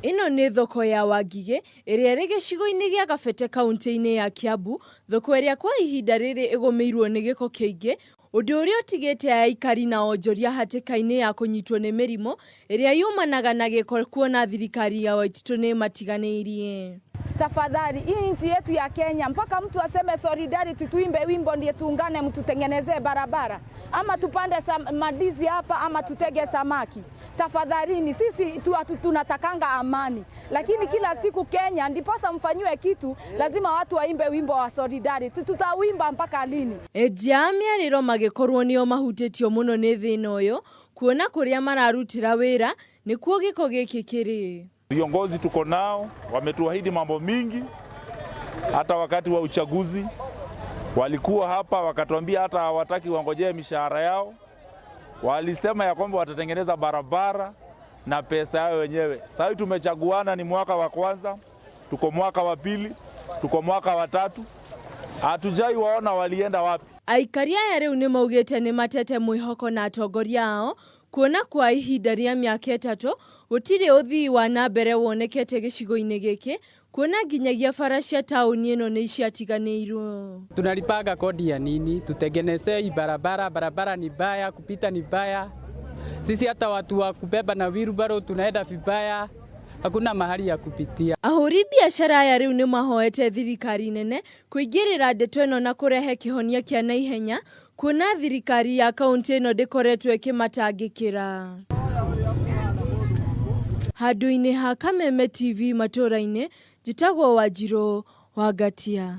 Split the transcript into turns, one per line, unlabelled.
Ĩno nĩ thoko ya Wangigĩ ĩrĩa ĩrĩ gĩcigo-inĩ gĩa Kabete kaunti-inĩ ya Kiambu, thoko ĩrĩa kwa ihinda rĩrĩ ĩgũmĩirwo nĩ gĩko kĩingĩ, ũndũ ũrĩa ũtigĩte aikari na onjoria hatĩka-inĩ ya kũnyitwo nĩ mĩrimũ ĩrĩa yumanaga na gĩko kuona thirikari ya Waititu nĩ ĩmatiganĩirie.
Tafadhali, hii nchi yetu ya Kenya, mpaka mtu aseme solidarity, tuimbe wimbo ndiye tuungane, mtutengenezee barabara ama tupande mandizi hapa ama tutege samaki. Tafadhalini, sisi tunatakanga amani, lakini kila siku Kenya, ndiposa mfanyiwe kitu, lazima watu waimbe wimbo wa solidarity. Tutawimba mpaka lini?
Endia a mĩarĩro magĩkorwo nĩo mahutĩtio mũno nĩ thĩna ũyũ, kuona kũrĩa mararutĩra wĩra nĩkuo gĩko gĩkĩ kĩrĩ.
Viongozi tuko nao wametuahidi mambo mingi, hata wakati wa uchaguzi walikuwa hapa wakatuambia hata hawataki wangojee mishahara yao. Walisema ya kwamba watatengeneza barabara na pesa yao wenyewe. Sasa tumechaguana, ni mwaka wa kwanza, tuko mwaka wa pili, tuko mwaka wa tatu, hatujai waona walienda wapi.
Aikari aya rĩu nĩ maugĩte nĩ matete mwĩhoko na atongoria ao kuona kwa ihinda rĩa mĩaka 3 gũtirĩ ũthii wa na mbere wonekete gĩcigo-inĩ gĩkĩ kuona nginyagia bara cia taũni ĩno nĩ ciatiganĩirwo.
Tunalipanga kodi ya nini? Tutengenezee barabara, barabara ni mbaya, kupita ni mbaya. Sisi hata watu wa kubeba na wheelbarrow tunaenda vibaya, hakuna mahali ya kupitia.
Ahũri biacara aya rĩu nĩ mahoete thirikari nene kũingĩrĩra ndeto ĩno na kũrehe kĩhonia kĩa naihenya kuona thirikari ya kaunti ĩno ndĩkoretwo ĩkĩmatangĩkĩra. Handũ-inĩ ha Kameme TV matũra-inĩ, njĩtagwo Wanjirũ wa Ngatia.